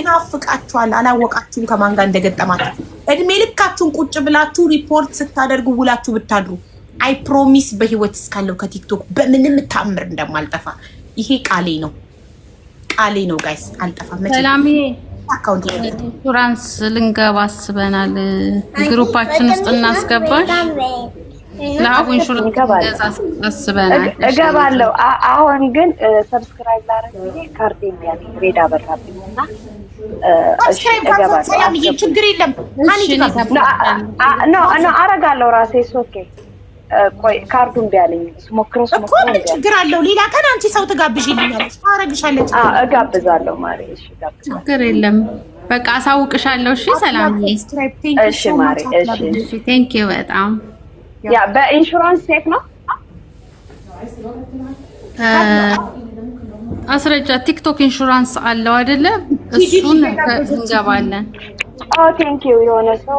ይናፍቃችኋል። አላወቃችሁም ከማን ጋር እንደገጠማችሁ። እድሜ ልካችሁን ቁጭ ብላችሁ ሪፖርት ስታደርጉ ውላችሁ ብታድሩ፣ I promise በህይወት እስካለው ከቲክቶክ በምንም ታምር እንደማልጠፋ። ይሄ ቃሌ ነው፣ ቃሌ ነው guys፣ አልጠፋም። ሰላምዬ፣ account ኢንሹራንስ ልንገባ አስበናል። Group ኣችን ውስጥ እናስገባሽ። ለአቡ ኢንሹራንስ ልንገዛ አስበናል። እገባለሁ። አሁን ግን subscribe ላረግ ብዬ ካርድ የሚያገኝ red አበራብኝ እና እሺ፣ Subscribe እገባለሁ። ሰላምዬ፣ ችግር የለም። ሀኒ ትጋብዝ። No፣ አረጋለሁ ራሴ፣ okay። ቆይ፣ ካርዱ እምቢ አለኝ። ስሞክረው እኮ ስሞክረው ምን እምቢ አለኝ። ችግር አለው? ሌላ ቀን አንቺ ሰው ትጋብዥልኛለች፣ ታረግሻለች። እጋብዛለሁ ማሬ። እሺ፣ እጋብዛለሁ። ችግር የለም። በቃ አሳውቅሻለሁ። እሺ ሰላምዬ። Subscribe፣ thank you እሺ so ማሬ፣ much። እሺ። እሺ፣ thank you በጣም። Yeah፣ በኢንሹራንስ safe ነው። አስረጃ፣ ቲክቶክ ኢንሹራንስ አለው አይደለ? እሱን እንገባለን። Oh, thank you። የሆነ ሰው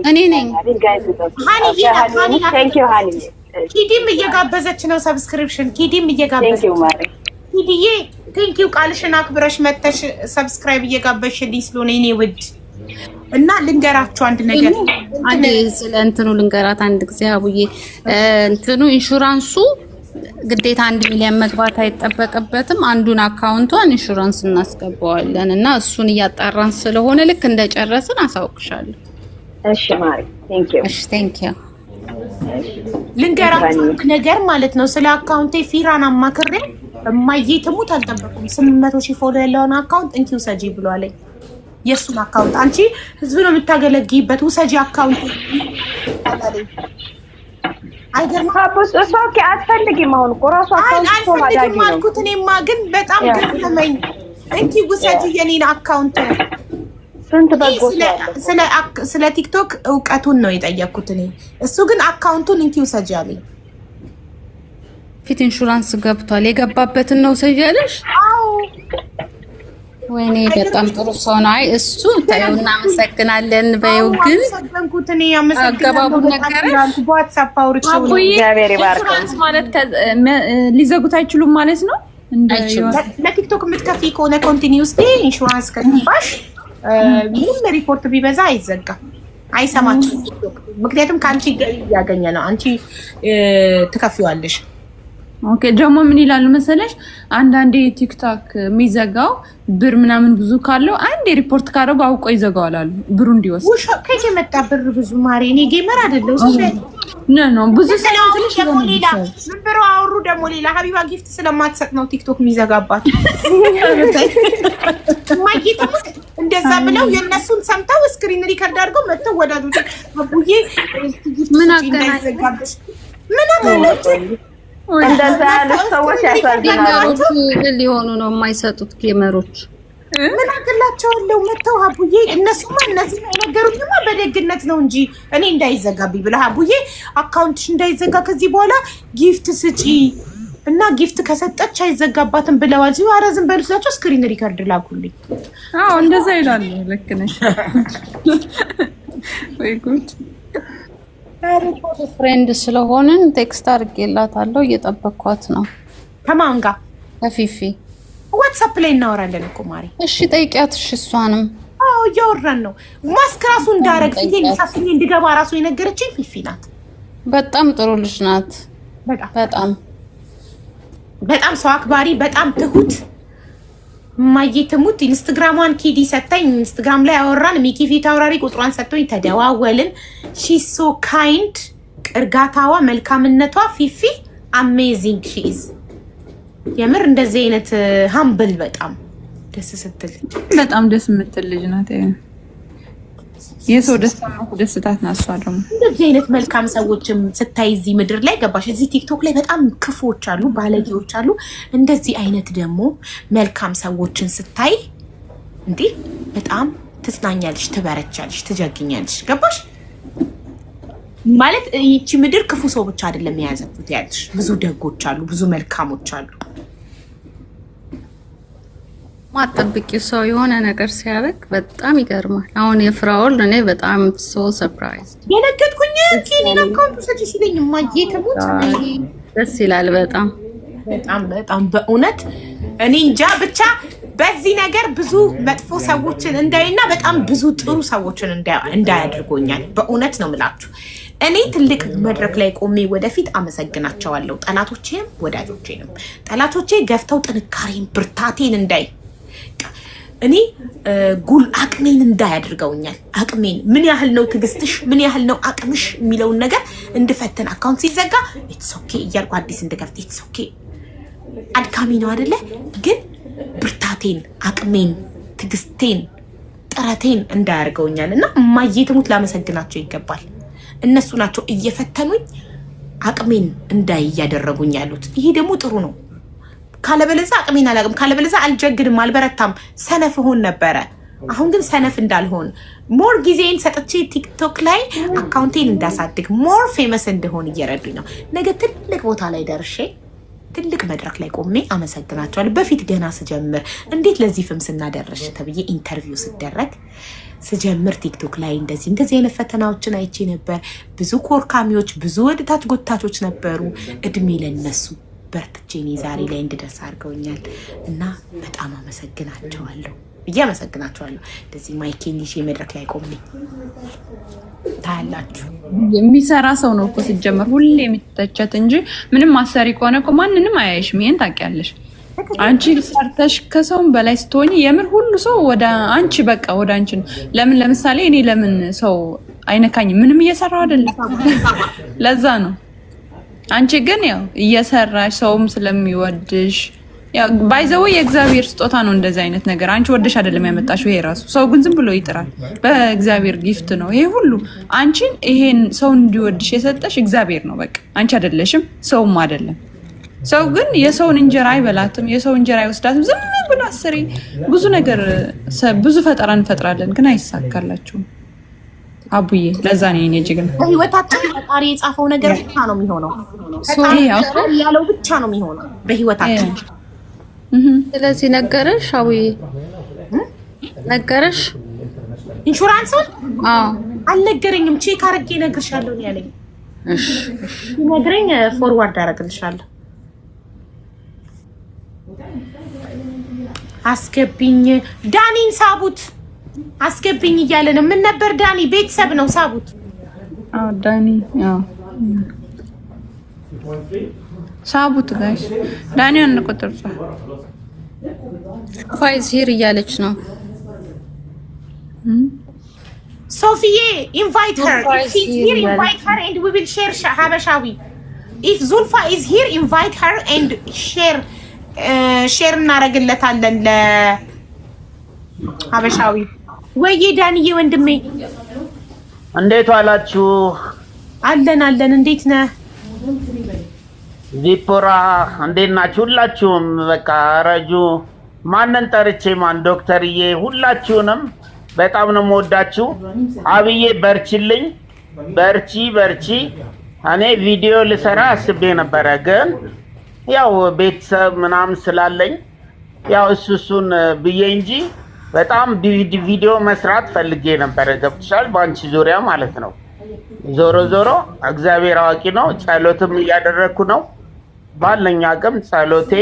እኔ ነኝ። Guys። ሀኒዬ ናት፣ ሀኒ ናት። Thank you ሀኒዬ። ኪዲም እየጋበዘች ነው። Subscription ኪዲም Thank እየጋበዘች you ማሬ። ኪዲዬ፣ thank you፣ ቃልሽን አክብረሽ መተሽ subscribe እየጋበዝሽልኝ ስለሆነ የኔ ውድ። እና ልንገራችሁ አንድ ነገር። አንድ ስለ እንትኑ ልንገራት አንድ ጊዜ አቡዬ። እንትኑ ኢንሹራንሱ ግዴታ 1 ሚሊዮን መግባት አይጠበቅበትም። አንዱን account ቷን ኢንሹራንስ እናስገባዋለን እና እሱን እያጣራን ስለሆነ ልክ እንደጨረስን አሳውቅሻለሁ። እሺ ማሬ፣ thank you። እሺ፣ thank you። ልንገራችሁ አንድ ነገር ማለት ነው። ስለ account ኤ ፊራን አማክሬ፣ እማዬ ትሙት አልጠበቁም። 800,000 follow ያለውን account እንኪ ውሰጂ ብሏለኝ። የእሱን account አንቺ ህዝብ ነው የምታገለግይበት፣ ውሰጂ account አለኝ። አይገርምም? እሷ okay አትፈልጊም። አሁን እኮ ራሱ account እኮ ማዳጊ አልፈልግም ነው። አልኩት። እኔማ ግን በጣም ገረመኝ። እንኪ ውሰጂ የኔን account። ስንት በጎ ሰው አለ። ስለ ቲክቶክ እውቀቱን ነው የጠየቅኩት እኔ። እሱ ግን account ኡን እንኪ ውሰጂ አለኝ። ፊት ኢንሹራንስ ገብቷል። የገባበትን ነው ውሰጂ ያለሽ? አዎ። ወይኔ፣ በጣም ጥሩ ሰው ነው። አይ፣ እሱ ታዩ እናመሰግናለን በይው። ግን አመሰገንኩት እኔ፣ አመሰግናለሁ። አገባቡን በጣም ነገረሽ? ስላልኩ በዋትሳፕ አውርቼው ነው። አቡዬ፣ እግዚአብሔር ይባርከው። ኢንሹራንስ ማለት ሊዘጉት አይችሉም ማለት ነው? እንደ አይችሉም። ለቲክቶክ የምትከፊ ከሆነ continuously ኢንሹራንስ ከገባሽ ምንም ሪፖርት ቢበዛ አይዘጋም፣ አይሰማችም ቲክቶክ። ምክንያቱም ከአንቺ ገቢ እያገኘ ነው፣ አንቺ ትከፊዋለሽ። Okay፣ ደግሞ ምን ይላሉ መሰለሽ፣ አንዳንዴ ቲክቶክ የሚዘጋው ብር ምናምን ብዙ ካለው አንዴ ሪፖርት ካደረጉ አውቆ ይዘጋዋል አሉ፣ ብሩ እንዲወስድ። ውሻ፣ ከየት የመጣ ብር ብዙ ማሬ? እኔ gamer አይደለሁ። No፣ ብዙ ሳይሆን ትንሽ ደግሞ የሆነ ሌላ ምን ብለው አወሩ። ደግሞ ሌላ ሀቢባ gift ስለማትሰጥ ነው ቲክቶክ የሚዘጋባት። እማዬ ትሙት እንደዛ ብለው የእነሱን ሰምተው screen record አድርገው መጥተው ወዳጆች አቡዬ እስቲ gift ምን ስጪ አገናኘው? እንዳይዘጋብሽ። ምን አገናኘው? እንደዛ ያሉት ሰዎች ያሳዝናሉ። Gamer ኦቹ ግን ሊሆኑ ነው የማይሰጡት gamer ኦች። ምን አቅላቸዋለሁ? መጥተው አቡዬ፣ እነሱማ እነዚህ የነገሩኝማ በደግነት ነው እንጂ እኔ እንዳይዘጋብኝ ብለህ አቡዬ account ሽ እንዳይዘጋ ከዚህ በኋላ gift ስጪ እና gift ከሰጠች አይዘጋባትም ብለዋል ሲሉ፣ ኧረ ዝም በሉ ስላቸው screen record ላኩልኝ። አዎ፣ እንደዛ ይላሉ። ልክ ነሽ። ወይ ጉድ! Friend ስለሆንን text አድርጌላታለሁ። እየጠበኳት ነው። ከማን ጋር? ከፊፊ። ዋትሳፕ ላይ እናወራለን እኮ ማሪ። እሺ፣ ጠይቂያት። እሺ፣ እሷንም። አዎ፣ እያወራን ነው። ማስክ ራሱ እንዳረግ፣ ፊቴን ሸፍኜ እንድገባ ራሱ የነገረችኝ ፊፊ ናት። በጣም ጥሩ ልጅ ናት። በጣም። በጣም። በጣም ሰው አክባሪ፣ በጣም ትሁት። እማዬ ትሙት ኢንስትግራሟን ኪዲ ሰታኝ፣ ኢንስትግራም ላይ አወራን። ሚኪ ፊት አውራሪ ቁጥሯን ሰጥቶኝ ተደዋወልን። She's so kind፣ እርጋታዋ፣ መልካምነቷ፣ ፊፊ amazing she is። የምር እንደዚህ አይነት humble፣ በጣም ደስ ስትል። በጣም ደስ የምትል ልጅ ናት። የሰው ደስታ ደስታት ናት። እሷ ደግሞ እንደዚህ አይነት መልካም ሰዎችም ስታይ እዚህ ምድር ላይ፣ ገባሽ? እዚህ ቲክቶክ ላይ በጣም ክፉዎች አሉ፣ ባለጌዎች አሉ። እንደዚህ አይነት ደግሞ መልካም ሰዎችን ስታይ እንዲህ በጣም ትጽናኛለሽ፣ ትበረቻለሽ፣ ትጀግኛለሽ። ገባሽ? ማለት ይቺ ምድር ክፉ ሰው ብቻ አይደለም የያዘችው ያለሽ፣ ብዙ ደጎች አሉ፣ ብዙ መልካሞች አሉ። ማጠብቂው ሰው የሆነ ነገር ሲያደርግ በጣም ይገርማል። አሁን የፍራኦል እኔ በጣም so surprise የነገጥኩኝ ኬኔን account ውሰጂ ሲለኝ እማዬ ትሙት። ደስ ይላል በጣም። በጣም በጣም፣ በእውነት እኔ እንጃ ብቻ። በዚህ ነገር ብዙ መጥፎ ሰዎችን እንዳይና በጣም ብዙ ጥሩ ሰዎችን እንዳይ አድርጎኛል። በእውነት ነው የምላችሁ። እኔ ትልቅ መድረክ ላይ ቆሜ ወደፊት አመሰግናቸዋለሁ፣ ጠላቶቼንም ወዳጆቼንም። ጠላቶቼ ገፍተው ጥንካሬን ብርታቴን እንዳይ፣ እኔ ጉል አቅሜን እንዳይ አድርገውኛል። አቅሜን ምን ያህል ነው ትዕግስትሽ፣ ምን ያህል ነው አቅምሽ የሚለውን ነገር እንድፈትን፣ account ሲዘጋ it's okay እያልኩ አዲስ እንድከፍት፣ it's okay አድካሚ ነው አደለ? ግን ብርታቴን፣ አቅሜን፣ ትዕግስቴን፣ ጥረቴን እንዳይ አድርገውኛል እና እማዬ ትሙት ላመሰግናቸው ይገባል። እነሱ ናቸው እየፈተኑኝ አቅሜን እንዳይ እያደረጉኝ ያሉት። ይሄ ደግሞ ጥሩ ነው። ካለበለዛ አቅሜን አላቅም፣ ካለበለዛ አልጀግንም፣ አልበረታም፣ ሰነፍ እሆን ነበረ። አሁን ግን ሰነፍ እንዳልሆን፣ more ጊዜን ሰጥቼ ቲክቶክ ላይ account ኤን እንዳሳድግ፣ more famous እንድሆን እየረዱኝ ነው። ነገ ትልቅ ቦታ ላይ ደርሼ ትልቅ መድረክ ላይ ቆሜ አመሰግናቸዋለሁ። በፊት ገና ስጀምር እንዴት ለዚህ ፍምስና ደረሽ ተብዬ interview ስደረግ፣ ስጀምር ቲክቶክ ላይ እንደዚህ እንደዚህ አይነት ፈተናዎችን አይቼ ነበር። ብዙ ኮርካሚዎች፣ ብዙ ወደታች ጎታቾች ነበሩ። እድሜ ለነሱ፣ በርትቼ እኔ ዛሬ ላይ እንድደርስ አድርገውኛል እና በጣም አመሰግናቸዋለሁ ብዬ አመሰግናቸዋለሁ። እንደዚህ mic ኤን ይዤ መድረክ ላይ ቆሜ ታያላችሁ። የሚሰራ ሰው ነው እኮ ሲጀመር ሁሌ የሚተቸት እንጂ ምንም አሰሪ ከሆነ እኮ ማንንም አያይሽም። ይሄን ታውቂያለሽ። አንቺ ሰርተሽ ከሰውም በላይ ስትሆኝ የምር ሁሉ ሰው ወደ አንቺ፣ በቃ ወደ አንቺ ነው። ለምን ለምሳሌ እኔ ለምን ሰው አይነካኝም? ምንም እየሰራው አይደለም። ለዛ ነው። አንቺ ግን ያው እየሰራሽ ሰውም ስለሚወድሽ፣ by the way የእግዚአብሔር ስጦታ ነው እንደዚህ አይነት ነገር። አንቺ ወደሽ አይደለም ያመጣሽው። ይሄ ራሱ ሰው ግን ዝም ብሎ ይጥራል። በእግዚአብሔር gift ነው ይሄ ሁሉ። አንቺን ይሄን ሰው እንዲወድሽ የሰጠሽ እግዚአብሔር ነው። በቃ አንቺ አይደለሽም፣ ሰውም አይደለም። ሰው ግን የሰውን እንጀራ አይበላትም፣ የሰው እንጀራ አይወስዳትም። ዝም ብሎ አስሬ ብዙ ነገር፣ ብዙ ፈጠራ እንፈጥራለን፣ ግን አይሳካላቸውም። አቡዬ ለዛ ነው የኔ ጀግና። በህይወታችን ፈጣሪ የጻፈው ነገር ብቻ ነው የሚሆነው። ፈጣሪ ያለው ብቻ ነው የሚሆነው በህይወታችን። ስለዚህ ነገረሽ አቡዬ፣ ነገረሽ? ኢንሹራንሱን? አዎ። አልነገረኝም። Check አድርጌ እነግርሻለሁ ነው ያለኝ። እሺ። ሲነግረኝ forward አደርግልሻለሁ። አስገብኝ፣ ዳኒን ሳቡት፣ አስገብኝ እያለ ነው። ምን ነበር ዳኒ? ቤተሰብ ነው፣ ሳቡት። አዎ ዳኒ፣ አዎ ሳቡት guys። ዳኒ አንድ ቁጥር ጻፍ። ፋይዝ here እያለች ነው። ሶፊዬ፣ invite her. If she's here, invite her and we will share ሀበሻዊ። If ዙልፋ is here, invite her and share፣ share እናደርግለታለን ለሀበሻዊ። ወይዬ ዳንዬ ወንድሜ። እንዴት ዋላችሁ? አለን አለን። እንዴት ነህ? ዚፖራ፣ እንዴት ናችሁ? ሁላችሁም በቃ ረጁ፣ ማንን ጠርቼ ማን፣ ዶክተርዬ፣ ሁላችሁንም በጣም ነው የምወዳችሁ። አብዬ በርቺልኝ፣ በርቺ በርቺ። እኔ ቪዲዮ ልሰራ አስቤ ነበረ፣ ግን ያው ቤተሰብ ምናምን ስላለኝ ያው እሱ እሱን ብዬ እንጂ በጣም ቪዲዮ መስራት ፈልጌ ነበረ። ገብቶሻል? በአንቺ ዙሪያ ማለት ነው። ዞሮ ዞሮ እግዚአብሔር አዋቂ ነው። ጸሎትም እያደረግኩ ነው። ባለኝ አቅም ጸሎቴ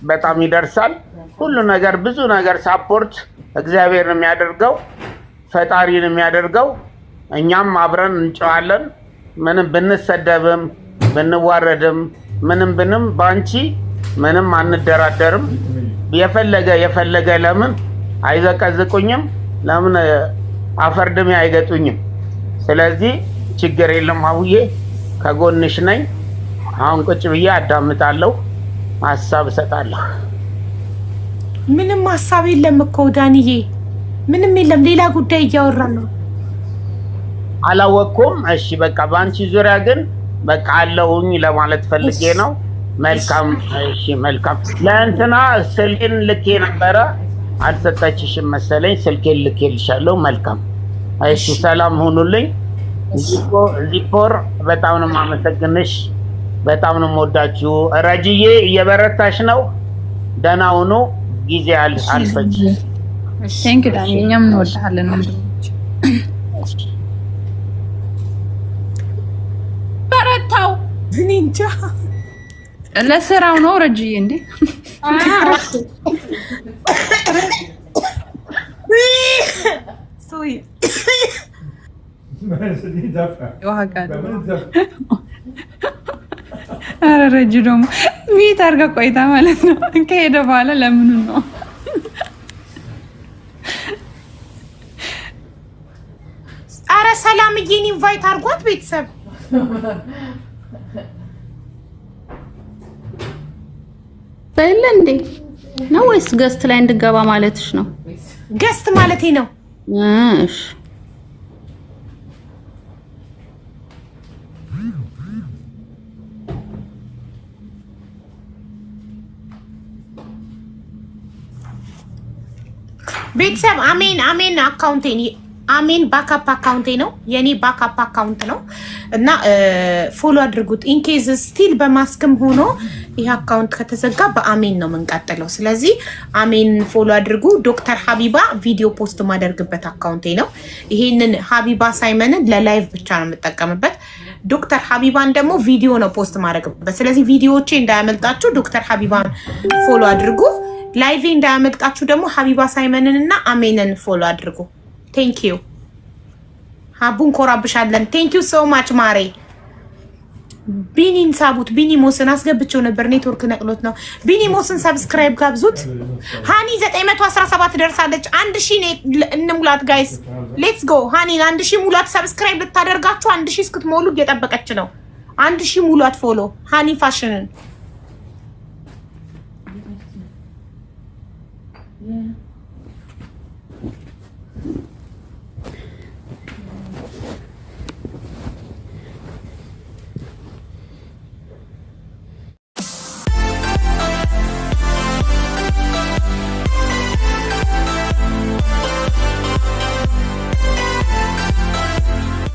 በጣም ይደርሳል። ሁሉ ነገር፣ ብዙ ነገር support እግዚአብሔር ነው የሚያደርገው፣ ፈጣሪ ነው የሚያደርገው። እኛም አብረን እንጨዋለን። ምንም ብንሰደብም ብንዋረድም ምንም ብንም በአንቺ ምንም አንደራደርም። የፈለገ የፈለገ ለምን አይዘቀዝቁኝም? ለምን አፈርድሜ አይገጡኝም? ስለዚህ ችግር የለም አቡዬ፣ ከጎንሽ ነኝ። አሁን ቁጭ ብዬ አዳምጣለሁ፣ ሀሳብ እሰጣለሁ። ምንም ሀሳብ የለም እኮ ዳንዬ፣ ምንም የለም። ሌላ ጉዳይ እያወራን ነው። አላወቅኩም። እሺ በቃ በአንቺ ዙሪያ ግን በቃ አለሁኝ ለማለት ፈልጌ ነው። መልካም፣ እሺ መልካም። ለእንትና ስልኬን ልኬ ነበረ፣ አልሰጠችሽም መሰለኝ። ስልኬን ልኬልሻለሁ። መልካም፣ እሺ፣ ሰላም ሁኑልኝ። ዚፖር፣ በጣም ነው የማመሰግንሽ። በጣም ነው የምወዳችሁ። ረጅዬ እየበረታሽ ነው። ደህና ሁኑ። ጊዜ አልፈጅ። Thank you ዳኒ፣ እኛም እንወድሃለን ወንድሞች። በረታው። እኔ እንጃ። ለስራው ነው ረጅዬ እንዴ። Sorry. ውሃ ጋር። ኧረ ረጁ ደግሞ mute አድርጋ ቆይታ ማለት ነው። ከሄደ በኋላ ለምኑ ነው? አረ ሰላምዬን invite አድርጓት ቤተሰብ። የለ እንዴ ነው ወይስ guest ላይ እንድገባ ማለትሽ ነው? Guest ማለቴ ነው። እሺ። ቤተሰብ፣ አሜን account ኤን፣ አሜን backup account ኤ ነው፣ የኔ backup account ነው እና follow አድርጉት። In case still በ mask ም ሆኖ ይህ account ከተዘጋ በአሜን ነው የምንቀጥለው። ስለዚህ አሜን follow አድርጉ። ዶክተር ሀቢባ ቪዲዮ post ማደርግበት account ኤ ነው። ይሄንን ሀቢባ ሳይመንን ለ live ብቻ ነው የምጠቀምበት። ዶክተር ሀቢባን ደግሞ ቪዲዮ ነው post ማድረግበት። ስለዚህ ቪዲዮዎቼ እንዳያመልጣችሁ ዶክተር ሀቢባን follow አድርጉ። Live ኤ እንዳያመልጣችሁ ደግሞ ሀቢባ ሳይመንን እና አሜንን follow አድርጉ። Thank you ሀቡን ኮራብሻለን። Thank you so much ማሬ። ቢኒን ሳቡት። ቢኒ ሞስን አስገብቼው ነበር፣ ኔትወርክ ነቅሎት ነው። ቢኒ ሞስን subscribe ጋብዙት። ሃኒ 917 ደርሳለች። 1000 እንሙላት guys፣ let's go። ሃኒን 1000 ሙላት። Subscribe ልታደርጋችሁ 1000 እስክትሞሉ እየጠበቀች ነው። 1000 ሙላት follow ሃኒ ፋሽንን።